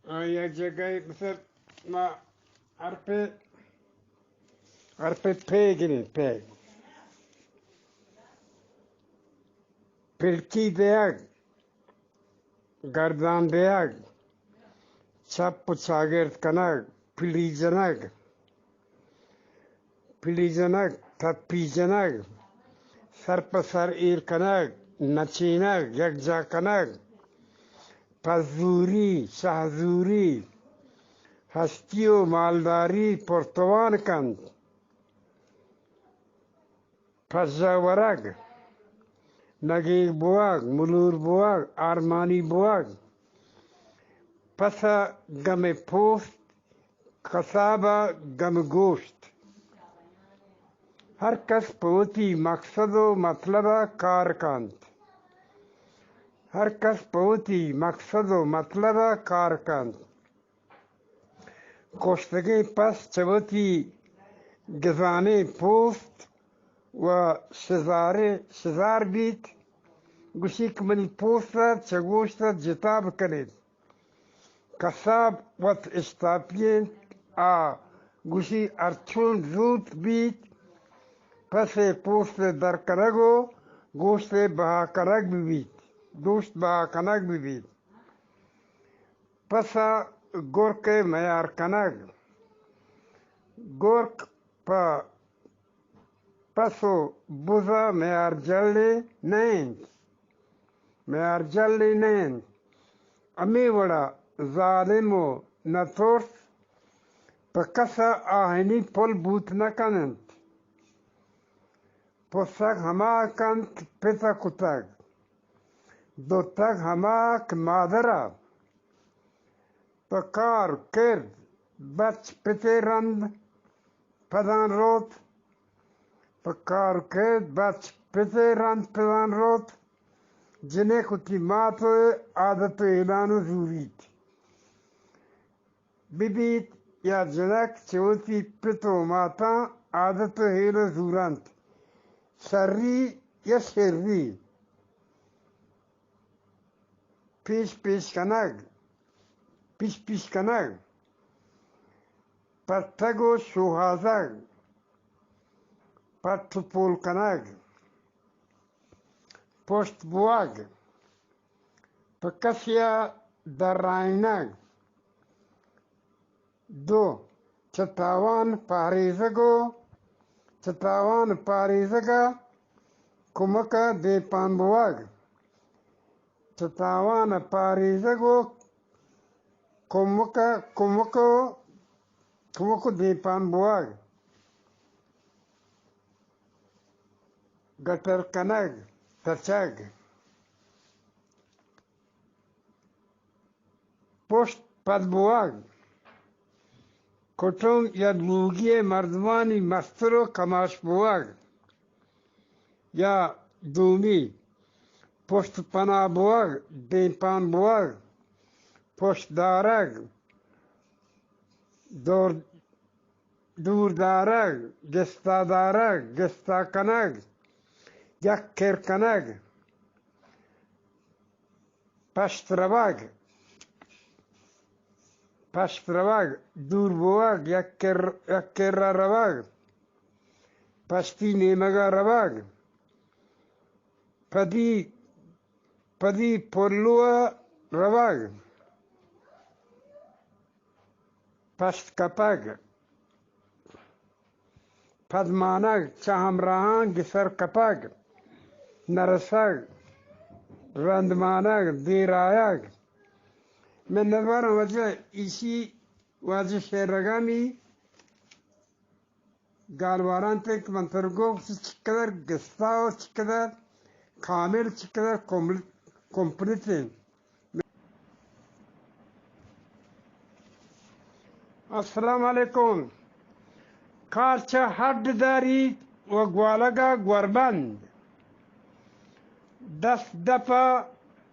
آ، یک جگہ مثل ما حرف، حرف پے گریں، پے۔ پلکی دیگ، گردان دیگ، چپ و چاگرد کنگ، پلی جنگ، پلی جنگ، تپی جنگ، سر پہ سر ایر کنگ، نچینگ، یکجا کنگ، پزوری، شہزوری، ہستی و مالداری پرتوان کنت۔ پژہ ورگ، نگیگ بوگ، ملور بوگ، آرمانی بوگ۔ پس ء گم پوست، کساب ء گم گوشت۔ ہر کس پہ وتی مقصد و مطلب ء کار کنت۔ ہر کس پہ وتی مقصد و مطلب ء کار کنت۔ کشتگیں پس چہ وتی گزانیں پوست و شزارے، شزار بیت، گوشی کہ منی پوست ء چہ گوشت ء جتا بکنیت۔ کساب وت اشتاپی انت، آ گوشی ہرچون زوت بیت، پس ء پوست ء در کنگ و گوشت ء بہا کنگ بہ بیت، گوشت بہا کنگ بہ بیت۔ پس ء گرک ء میار کنگ۔ گرک پہ پس و بز ء میار جلے نہ انت، میار جلے نہ انت۔ ہمے وڑا ظالم و نترس پہ کس ء آہنی پل بوت نہ کن انت۔ پسگ ہما کنت کہ پت ء کتگ، دتگ ہما کہ مادر ء۔ پہ کار کرد بچ پت ء رند پدان روت، پہ کار کرد بچ پت ء رند پدان روت، جنک وتی مات ء عادت و اعلان و زوریت۔ بہ بیت یا جنک چہ وتی پت و ماتاں عادت و ہیل و زورنت، شری یا شری، پیش پیش کنگ، پیش پیش کنگ، پٹگ و شوہازگ، پٹ و پول کنگ، پشت بوگ، پہ کسے ء درائینگ۔ دو، چہ تاوان پہریزگ و چہ تاوان پہریزگ ء کمک ء دیمپان بوگ۔ چہ تاوان ء پہریزگ و کمک ء، کمک و، کمک و دیمپان بوگ۔ گٹر کنگ، تچگ۔ پشت پد بوگ، کٹم یا لوگی ء مستر و کماش بوگ، یا دومی پشت پناہ بوگ، دیمپان بوگ، پشت دارگ، دور، دور دارگ، گستا دارگ، گستا کنگ، یک کر کنگ۔ پشت روگ، پشت روگ، دور بوگ، یک کر، یک کرا روگ، پشتی نیمگا روگ، پدی، پدی پلوا روگ، پشت کپگ۔ پدمانگ، چہ ہمراہاں گسر کپگ، نرسگ، رندمانگ، دیر آیگ۔ من ندوارم واجہ ایشی واجہ شعرگانی گالواران تے کہ من تر گو چقدر گستا و چقدر کامل، چقدر کمپلیٹ انت۔ السلام علیکم۔ کار چہ ہڈ داریت و گوالگ ء گوربند۔ دست دپ ء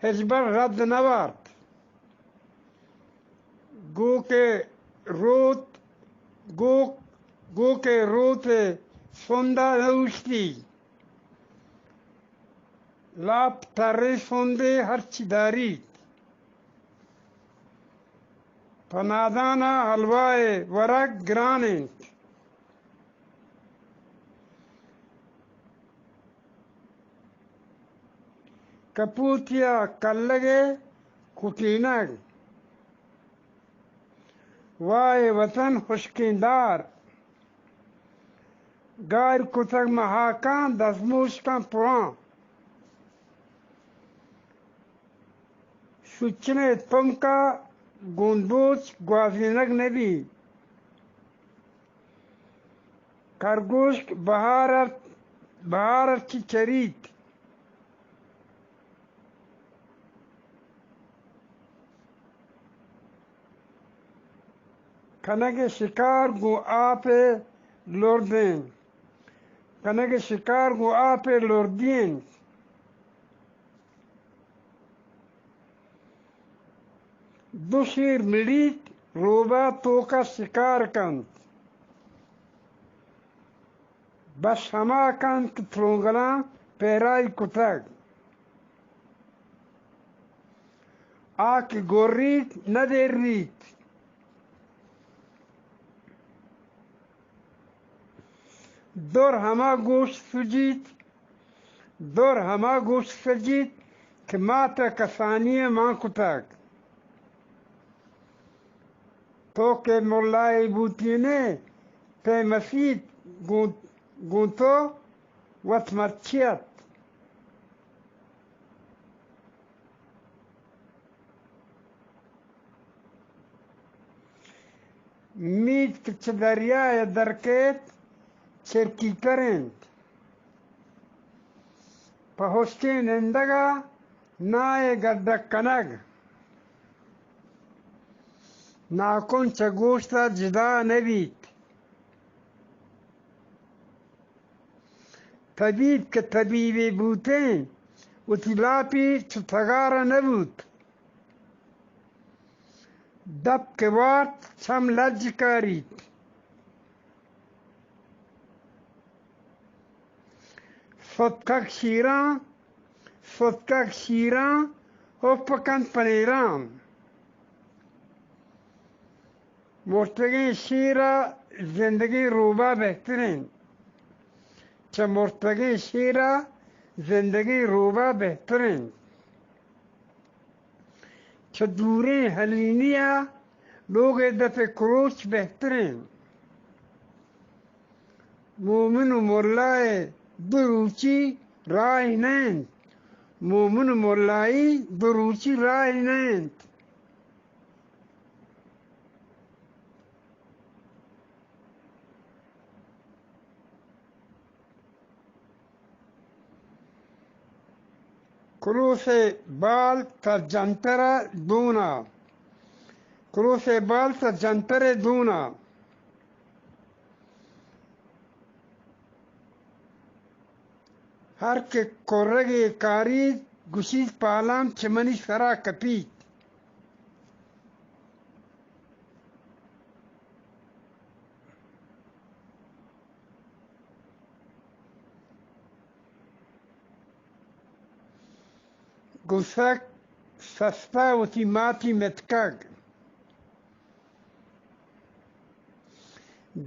ہچبر رد نہ وارت۔ گوک ء روت، گوک، گوک ء روت ء سندا نہ اوشتی۔ لاپ تریں سندے ہرچی داریت۔ پہ ناداناں حلوہ ءِ ورگ گران اِنت۔ کپوتی ءَ کلگ ءِ کٹینگ۔ واہ وطن ہشکیں دار، گار کتگ مہاکاں دزموشکاں پراں۔ سوچنے تمکا گوندوچ گوازینگ نبی۔ کرگوشک بہار ءَ، بہار ءَ چی چریت۔ کنگ ءِ شکار گوں آپ ءِ لردیں۔ کنگ ءِ شکار گوں آپ ءِ لردیں۔ دو شیر مڑیت، روباہ توک ءَ شکار کنت۔ بس ہما کنت کہ ترونگلاں پیرائی کتگ۔ آ کہ گوریت، نہ دیریت۔ در ہما گوشت سجیت، در ہما گوشت سجیت کہ مات ءَ کسانی ءَ مان کتگ۔ تو کہ ملائے بوتین ئے، تئی مسیت گوں، گوں تو وت مرچی ات۔ میت کہ چہ دریا ءَ درکیت، چرکی تر اِنت۔ پہ ہشکیں نندگ ءَ ناہ ءِ گڈک کنگ۔ ناکن چہ گوشت ءَ جدا نہ بیت۔ طبیب کہ طبیبے بوتیں، وتی لاپی چو تگار ءَ نہ بوت۔ دپ کہ وارت، چم لج کاریت۔ ستکگ شیراں، ستکگ شیراں، اف کنت پنیراں۔ مرتگیں شیر ءَ زندگیں روباہ بہتر اِنت۔ چہ مرتگیں شیر ءَ زندگیں روباہ بہتر اِنت۔ چہ دوریں ہلینی ءَ لوگ ءِ دپ ءِ کروچ بہتر اِنت۔ مومن ءُ ملا ءِ دو روچی راہ نہ اِنت۔ مومن ءُ ملائی دو روچی راہ نہ اِنت۔ کروس ءِ بال تاں جنتر ءَ دون ءَ۔ کروس ءِ بال تاں جنتر ءَ دون ءَ۔ ہر کہ کرگے کاریت، گوشیت پالان چہ منی سرا کپیت۔ گوسک سستا وتی ماتی متکگ۔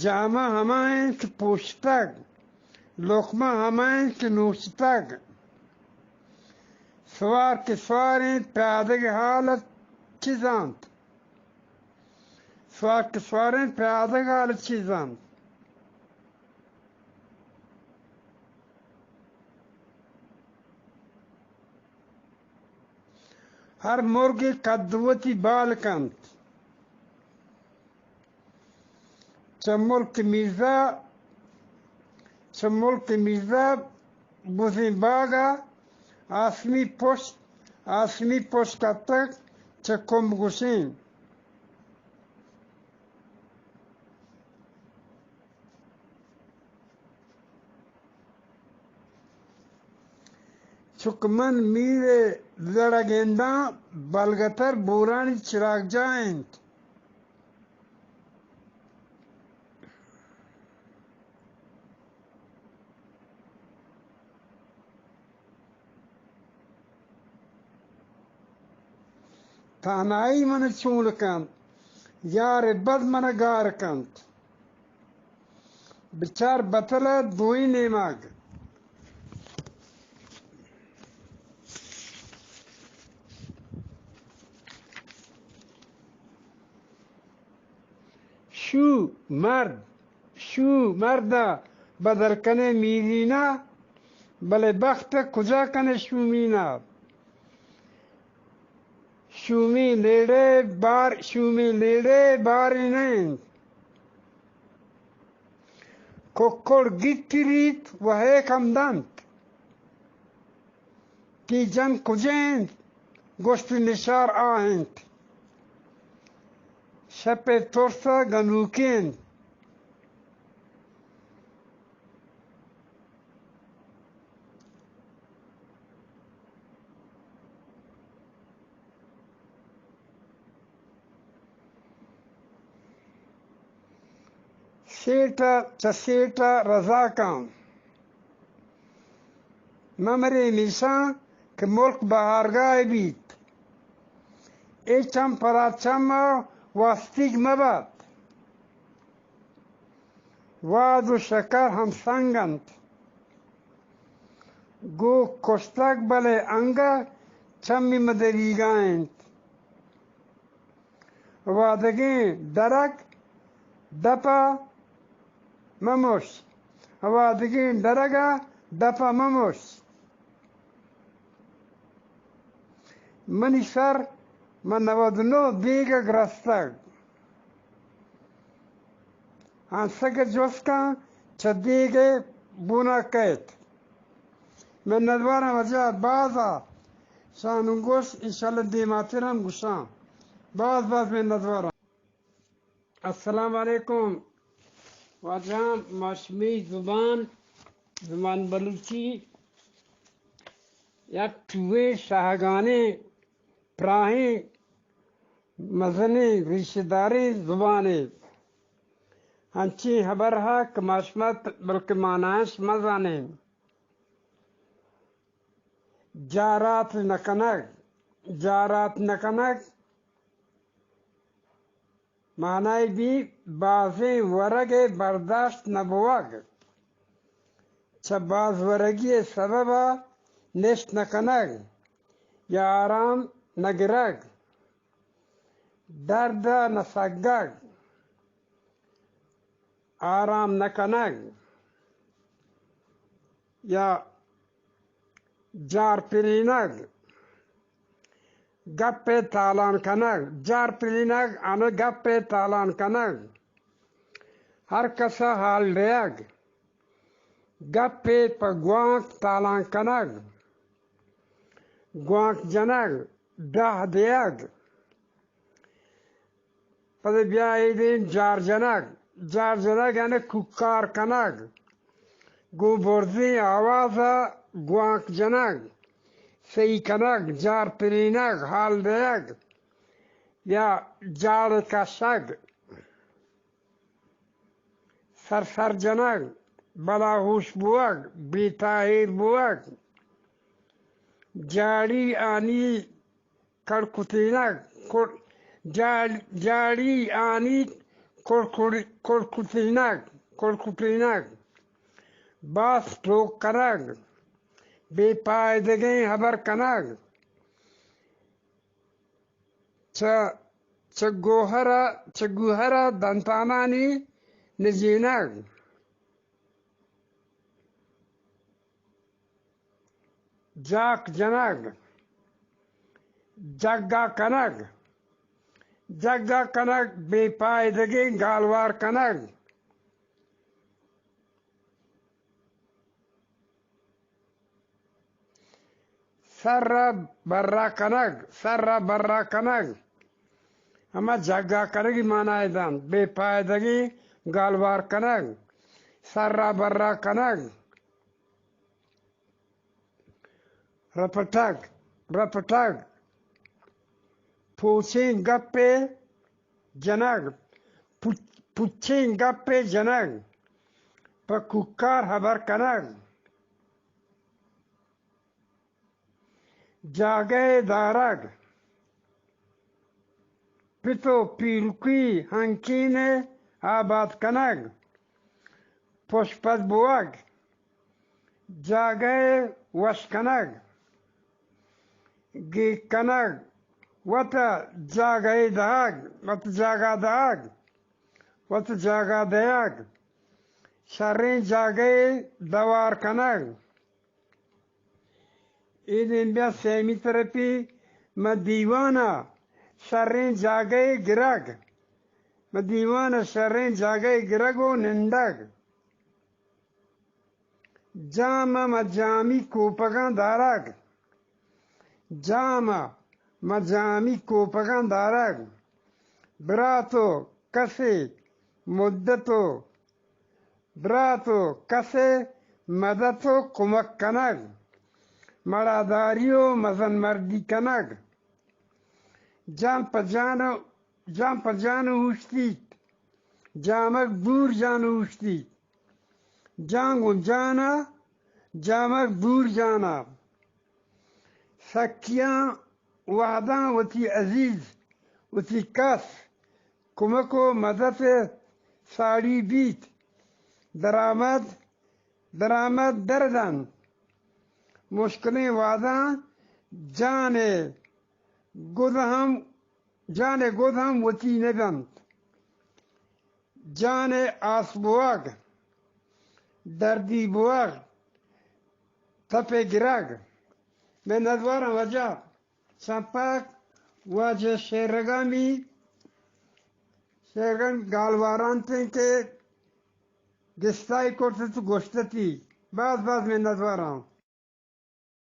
جامہ ہما انت پوشتگ، لقمہ ہما انت نوشتگ۔ سوار کہ سوار انت، پیادگ حالت چی زانت؟ سوار کہ سوار انت، پیادگ حالت چی زانت؟ ہر مرگے کد وتی بال کنت۔ چہ ملک میرزا، چہ ملک میرزا بزیں باگ ءَ آسمی پشت، آسمی پشت کپتگ چہ کمب گوشیں۔ چک من میر ءِ زڑ ءَ گنداں، بلگتر بورانی چراگجاہ انت۔ تہنائی من چون کنت، یار بد من گار کنت۔ بچار بتل ء دوئیں نیمگ۔ شو مرد، شو مرد ء بدل کنے میرینا، بلے بخت ء کجا کنے شومینا؟ شومی لیڑے بار، شومی لیڑے بارین انت۔ ککڑ گیتریت و ہیک ہم دنت۔ تی جن کجے انت؟ گوشت نشار آ انت۔ شپ ء ترس ء گنوکی انت۔ سیٹ ء چہ سیٹ ء رزاکاں مہ مرے میشاں کہ ملک بہارگاہ بیت۔ اے چم پدا چم ء واستیگ مہ بات۔ واد و شکر ہم سنگ انت۔ گوک کشتگ بلے انگہ چمی مدریگا انت۔ وادگیں ڈرگ دپا مموش۔ وادگیں ڈرگا دپا مموش۔ منی سر من نود و نو دیگ ء گرستگ۔ ہنسگ ء جست کن چہ دیگ ء بونا کئیت۔ منتواراں واجہ باز ء شانوں گوش، انشاءاللہ دیماتر ہم گوشاں۔ باز باز منتواراں۔ السلام علیکم۔ واجہاں، ما شمئی زبان، زبان بلوچی یک ٹوہیں شاہگانیں پراہیں مزنیں ریشہ داریں زبانے۔ انچیں ہبر ہا کہ ما شما ت-، بلکہ ماناش مزانیں۔ جارات نہ کنگ، جارات نہ کنگ، معنی بی بازیں ورگ ء برداشت نہ بوگ، چہ باز ورگی ء سبب ء نشت نہ کنگ یا آرام نہ گرگ، درد ء نہ سگگ، آرام نہ کنگ یا جار پرینگ، گپ ء تالان کنگ، جار پرینگ، ہمے گپ ء تالان کنگ، ہر کس ء حال دیگ، گپ ء پہ گوانک تالان کنگ، گوانک جنگ، ڈاہ دیگ۔ پد بیا ایدیں جار جنگ۔ جار جنگ یعنی کوکار کنگ۔ گوں برزیں آواز ء گوانک جنگ، سہی کنگ، جار پرینگ، حال دیگ یا جاڑ کشگ۔ سر سر جنگ، بلاہوش بوگ، بے تاہیر بوگ، جاڑی آنی کڑکتینگ، کڑ-، جاڑ-، جاڑی آنی کڑکڑ-، کڑکتینگ، کڑکٹینگ، باز ٹوک کنگ، بے پائدگیں ہبر کنگ، چہ، چہ گوہر ء، چہ گوہر ء دنتانانی نجینگ۔ جاک جنگ، جگا کنگ، جگا کنگ، بے پائدگیں گالوار کنگ۔ سر ء برا کنگ، سر ء برا کنگ، ہما جگا کنگی مانا ء دنت، بے پائدگیں گالوار کنگ، سر ء برا کنگ۔ رپٹگ، رپٹگ، پوچیں گپے جنگ، پچ-، پچیں گپے جنگ، پہ کوکار ہبر کنگ، جاگہے دارگ، پت و پیرکی ہنکین ء آباد کنگ، پشپد بوگ، جاگہ ء وش کنگ، گیگ کنگ، وت ء جاگہ ء دہگ، وت جاگہ دہگ، وت جاگہ دئیگ، شریں جاگہ ء دوار کنگ۔ اے دیم بیا سیمی ترپی، ماں دیوان ء شریں جاگہ ء گرگ، ماں دیوان ء شریں جاگہ ء گرگ و نندگ۔ جام ء ماں جامی کوپگاں دارگ، جام ء ماں جامی کوپگاں دارگ۔ برات و کسے مدت و برات و کس ء مدت و کمک کنگ، مڑاداری و مزن مردی کنگ۔ جان پہ جان، جان پہ جان اوشتیت، جامگ دور جان اوشتیت۔ جان گوں جان ء، جامگ دور جان ء۔ سکیاں وہداں وتی عزیز، وتی کس، کمک و مدت ء ساڑی بیت۔ درآمد، درآمد درد انت۔ مشکلیں وہداں جان ء گد ہم، جان ء گد ہم وتی نہ بنت۔ جان ء آس بوگ، دردی بوگ، تپ ء گرگ۔ مئے نزوراں واجہ چمپک واجہ شیرگامی، شیرگامی گالوارانتیں کہ گستائی کرتت و گوشتتی۔ باز باز مئے نزوراں۔